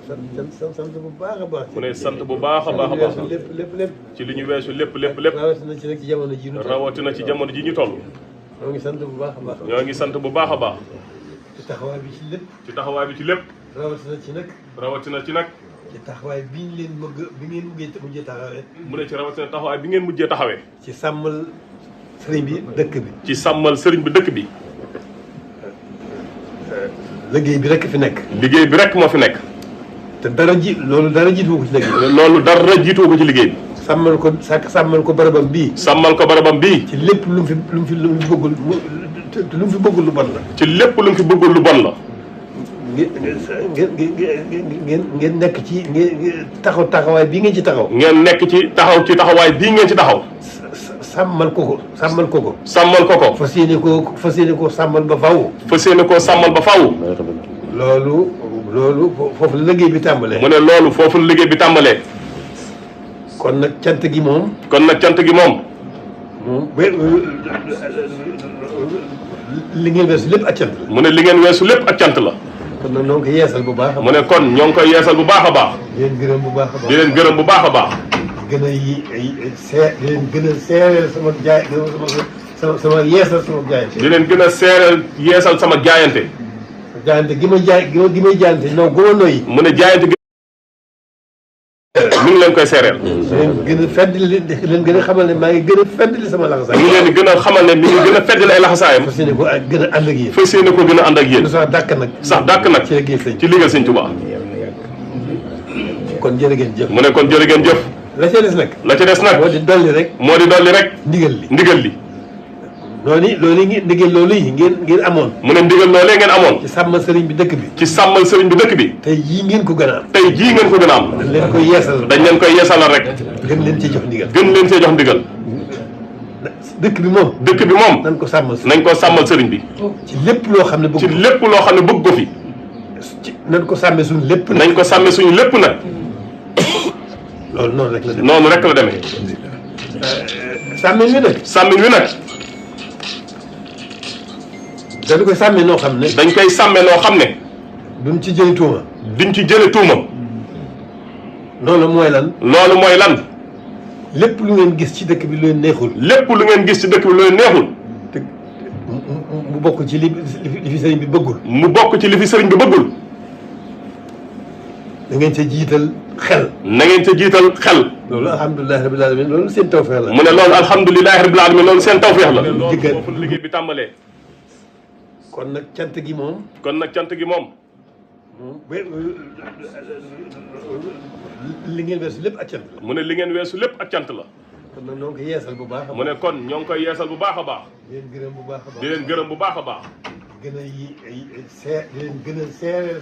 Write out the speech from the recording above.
sant bu baax a baax. mu ne sant bu baax a baax a baax. lépp. ci li ñu weesu lépp. rawatina ci nag ci jamono ji ñu toll. rawatina ci jamono ji ñu toll. ñoo ngi sant bu baax a baax. ñoo ngi sant bu baax a baax. ci taxawaay bi ci lépp. ci taxawaay bi ci lépp. rawatina ci nag. ci taxawaay bi ñu leen bi ngeen mujjee taxawee. mu ne ci rawatina taxawaay bi ngeen mujjee taxawee. ci sàmmal sëriñ bi dëkk bi. ci sàmmal sëriñ bi dëkk bi. liggéey bi rek fi nekk. liggéey bi rek moo fi nekk. te loolu dara jiitu ko ci liggéey bi. loolu dara jiitu ko ci liggéey bi. sàmmal ko barabam bii. sàmmal ko barabam bii. ci lépp lu mu fi bëggul lu mu fi bëggul lu bon la. ci lépp lu mu fi bëggul lu bon la. ngeen nekk ci taxawaay bii ngeen ci taxaw. ngeen nekk ci taxawaay bii ngeen ci taxaw. sàmmal ko ko. fas yéene koo sàmmal ba faaw. fas yéene koo sàmmal ba faaw. loolu foofu la liggéey bi tàmbalee. mu ne loolu foofu la liggéey bi tàmbalee. kon nag cant gi moom. li ngeen weesu lépp ak cant la. mu ne li ngeen weesu lépp ak cant la. kon nag ñoo ngi koy yeesal bu baax a baax. mu ne kon ñoo ngi koy yeesal bu baax a baax. di leen gërëm bu baax a baax. di leen gërëm bu baax a baax. di leen gën a seereel sama yeesal sama jaayante. di leen gën a seereel yeesal sama jaayante. jaayante gi may jaayante non gu ma noyyi. mu ne jaayante gi mi ngi leen koy seereel. leen gën a feddali leen gën a xamal ne maa ngi gën a feddali sama laxasaay. mi ngi leen di gën a xamal ne mi ngi gën a feddali ay laxasaayam. fas yéene ko gën a ànd ak yéen. fas yéene ko gën a ànd ak yéen. sax dàkk nag. ci liggéey sëñ Tuubaa. kon jërë ngeen jëf. mu ne kon jërë ngeen jëf. la ca des nag. moo di dolli rek. ndigal li. ndigal loolu yi ngeen amoon. mu ne ndigal loolee ngeen amoon. ci sàmmal sëriñ bi dëkk bi. ci sàmmal sëriñ bi dëkk bi. tey jii ngeen ko gën a am. dañ leen koy yeesalal rek. gën leen cee jox ndigal. dëkk bi moom. nañ ko sàmmal sëriñ bi. ci lépp loo xam ne bëgg ko fi. nañ ko sàmmee suñu lépp nag. nañ ko sàmmee suñu lépp nag. loolu noonu rek la demee. sàmmin wi nag. dañ koy sàmmee noo xam ne. duñ ci jële tuuma. loolu mooy lan. lépp lu ngeen gis ci dëkk bi lu leen neexul. te mu bokk ci li fi sëriñ bi bëggul. da ngeen ca jiital xel. loolu alhamdulilah rabbil alamin loolu seen tawfeex la. mu ne loolu alhamdulilah rabbil alamin loolu seen tawfeex la. foofu liggéey bi tàmbalee. kon nag cant gi moom. li ngeen weesu lépp ak cant la. mu ne li ngeen weesu lépp ak cant la. kon nag ñoo ngi koy yeesal bu baax a baax. mu ne kon ñoo ngi koy yeesal bu baax a baax. di leen gërëm bu baax a baax. di leen gërëm bu baax a baax. di leen gën a seereel